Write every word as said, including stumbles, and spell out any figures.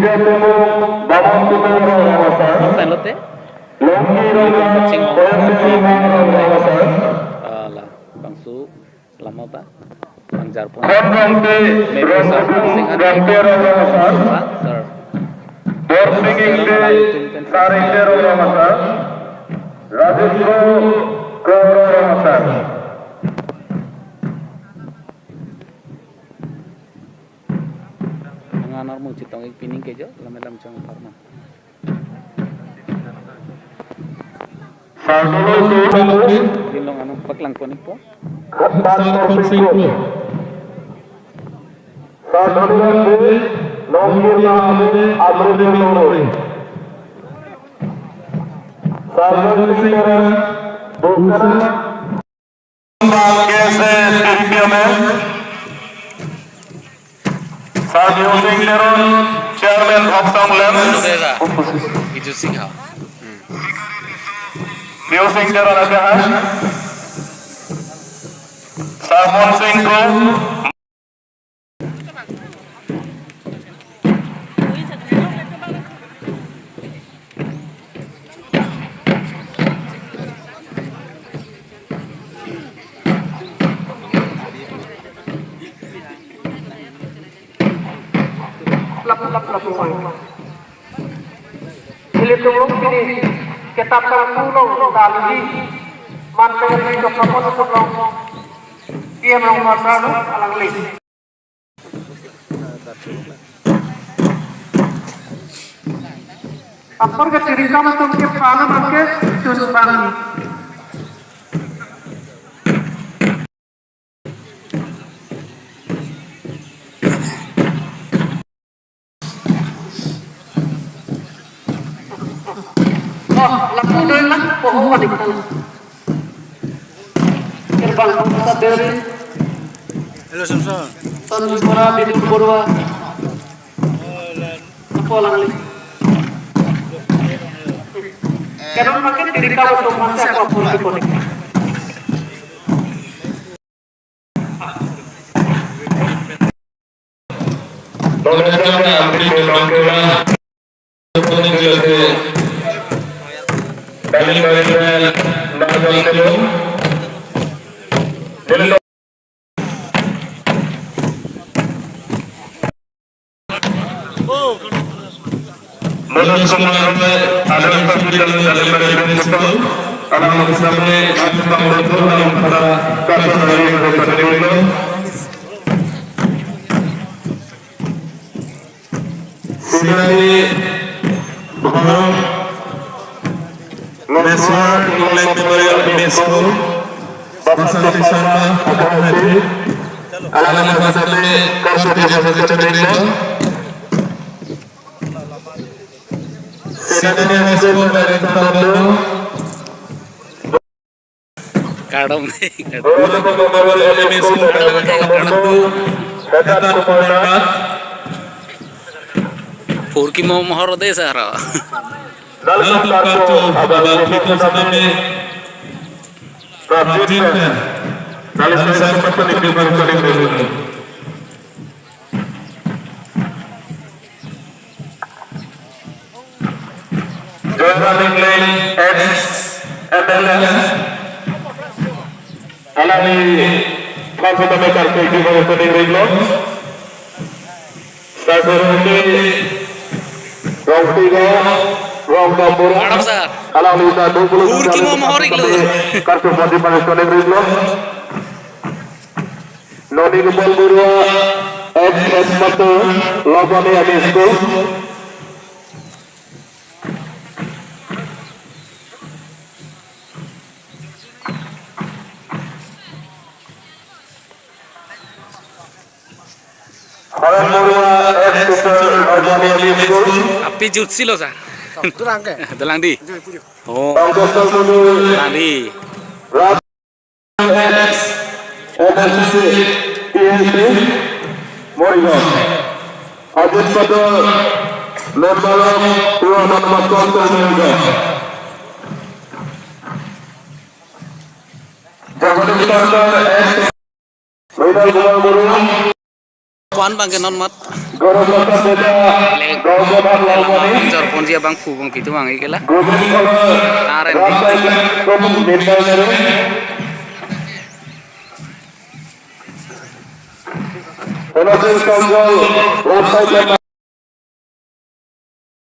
Baman Timung rong rong asar. Pen lote? Longki Ronghang, Chingho. Boyang Timung rong rong asar. Ala, bangso lama ba. Bang jarpon. Khon Rongte, Mepu sir, Rongte, Singhan Rongte rong rong asar. Sir. Borsing Ingti, Sar Ingti rong rong asar. Rajesh Kro, Kro rong rong asar. Nang anar mung chetong ik pining kejo, lam lam chong parman. Sardolo Singh. Gin long anong paklang konik po. Khattan Singh. Sardolo Singh, Nongkirna Amrit Nongri. Sardolo Singh, Bukara. Bang K S A T D P M, Sir Biu Singh Teron, Chairman of Tonglen. Bijut Singha. Biu Singh Teron ada, ha? Sir Mon Singh Kro. Lap, lap, lap, lap. Ilitum pini ketap kangtung along dali manpen ilitum kapon pon long. P M Rongmasar alangli. Apor ke tirikam atum ke pano bangke chun bang. Oh, lapu doi lah, poho wadik. Gerbang Saber. Hello, Samson. Tanjung Bora, Bidun Borua. Apo alangli. Kenapa makin tirikam atum masih apa pun di konik. Nonetang ambil belong kela. Kali bayi na jam telung. Manoj Kumar Roy, Adult Hospital, Delivery Principal, alang sampai kami pangloto dalam pada kata dari mereka dulu. Sila di Bharat Meswar English Memorial High School, Basanti Sharma, Akhati, alang Basanti Karsuti Basanti Chadrika, Senior High School, Barita Bondo, Kardom. Guru Memorial High School, Barita Bondo, Vedat Kumar Nath. Purki mo mohor de sara. Dalam kartu abang Tito Sadame. Prabjit, dalam saya sempat menikmati baru kali ini. Joyra Ningling, ex M L A. Alangli, Francis Amekar, ke juga kuning ringlong. Sasurunti Rongtiga, Rongkambura. Madam, sir. Alangli ta dua puluh Urki sembilan mo mohorik lo. Kartu Bodi Panis Koning Rinlo. Noni Gopal Borua, F S Mato, Lopani Amisku. Horen Borua, ex teacher, Rajani Elite School. Api jutsi lo, sir. Dolang ke? Dolang di. Jai puji. Oh. Bang Kosal Mundu. Dolang di. Raj, ex M L C, P H D, Morigaon. Ajit Patel, Lembalo, Purana Matkon, Morigaon. Jagadish Tandon, ex Rinal Kumar Borua. Kwan bang ke non mat. Lek, lama jorponji abang pu bang pitu bang ikela. Taren di.